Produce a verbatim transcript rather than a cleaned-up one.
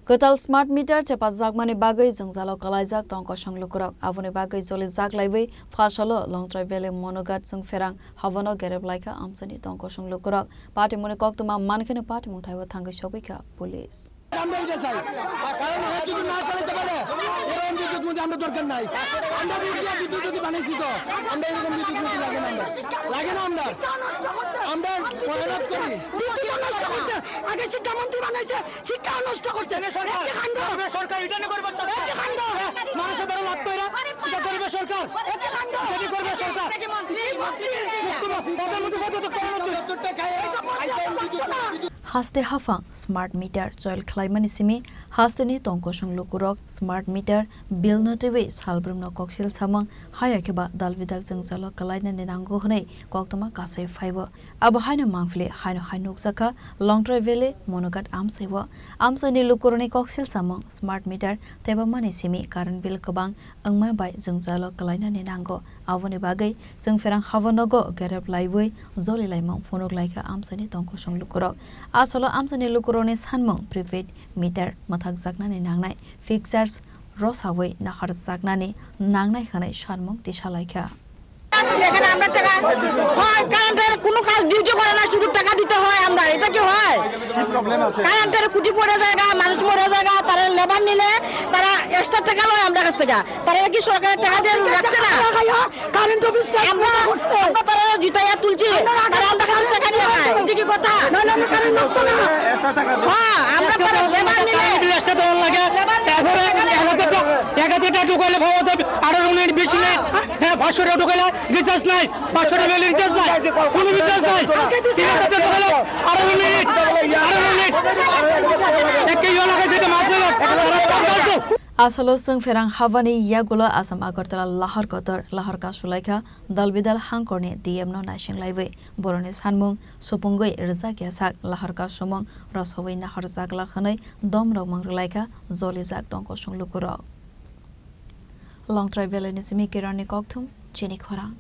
Kwtal smart meter chepajakmani bagwi jwngjalo kwlaijak tongkosong lukurok. Aboni bagwi jolijak laiwi phasalo Longtrai Valley Monogat Chwngpherang habano gerep laikha amchaini tongkosong lukurok. Patimungni koktwma mankheno patimung thaibo thangwi sogwikha police. আমরা এটা চাই, কারণ ও যদি না চালাতে পারে, এরকম বিদ্যুৎ মন্ত্রী আমরা দরকার নাই। আমরা ভোট দিয়ে বিদ্যুৎ যদি বানাইছি তো, আমরা এরকম বিদ্যুৎ মন্ত্রী লাগে না আমরা। লাগে না আমরা। আমরা মেহনত করি। বিদ্যুৎ নষ্ট করছে, আগে শিক্ষামন্ত্রী বানাইছে, শিক্ষা নষ্ট করছে। সরকার, একটি কাণ্ড। সরকার এটা নিয়ে করবে তো। একটি কাণ্ড। মানুষের বড় লাভ তো এরা। এটা করবে সরকার। একটি কাণ্ড। এটা কি করবে সরকার? এই মন্ত্রী, এই মন্ত্রী। তাদের মধ্যে কত তো কেন হচ্ছে? এইসব মন্ত্রী আমরা মানবো না। Haste haphang smart meter choil khlaimani simi hasteni tongkosong lukurok smart meter bill no twiwi salbrumno koksil samung, haya khe ba dalbidal jwngjalo kwlainani nango hwnwi koktwma kasui phaibo. Abo haino mangpili haino hai nukjakha Longtrai Valley Monogat amchaio. Amchaini lukurokni koksil samung smart meter tebamani simi current bill kwbang wngma bai jwngjalo kwlainani nango. Aboni bagwi Chwngpherang habanogo gerep laiwi jolilaimung phunuk laikha amchaini tongkosong lukurok. Asolo amchaini lukurokni sanmung prepaid meter mwthakjaknani nangnai, fixtures rosawi naharjaknani nangnai hwnwi sanmung tisa laikha. এখানে আমরা টাকা হয়, কারেন্টের কোনো কাজ ডিউটি করে না, শুধু টাকা দিতে হয় আমরা, এটা কি হয়? কারেন্টের খুঁটি পড়ে যায়, মানুষ মরে যায়, তারা লেবার নিলে তারা এক্সট্রা টাকা লয় আমরা কাছ থেকে। তারা কি সরকারের টাকা দিয়ে রাখছে না? কারেন্ট অফিস আমরা, আমরা তারা জিতাইয়া তুলছি, তারা আমরা কাছে টাকা নিয়ে খায়, এটা কি কথা? হ্যাঁ, আমরা তারা লেবার নিলে বিল এক্সট্রা দেওয়ার লাগে। তারপরে এক হাজার টাকা, এক হাজার টাকা ঢুকাইলে পাওয়া যাবে আঠারো মিনিট, বিশ মিনিট। হ্যাঁ, পাঁচশো টাকা ঢুকাইলে রিচার্জ নাই, পাঁচশো টাকা রিচার্জ নাই, কোনো রিচার্জ নাই। তিন হাজার টাকা ঢুকাইলে আঠারো মিনিট, আঠারো মিনিট। একটা ইয়ে লাগাই যেতে মাছ নিল, তারা চাপ আসতো। Asolo Chwngpherang habani yagulo Assam Agartala lahar kotor lahar kasulaikha dalbidal hangkorni D M no naising laiwi. Boroni sanmung supungwi rwjak ya sak lahar kasumung rosawi naharjak la hwnwi domrok mung rwlaikha jolijak tongkosong lukurok. Longtrai Valley ni simi Kiran ni kokthum chini khorang.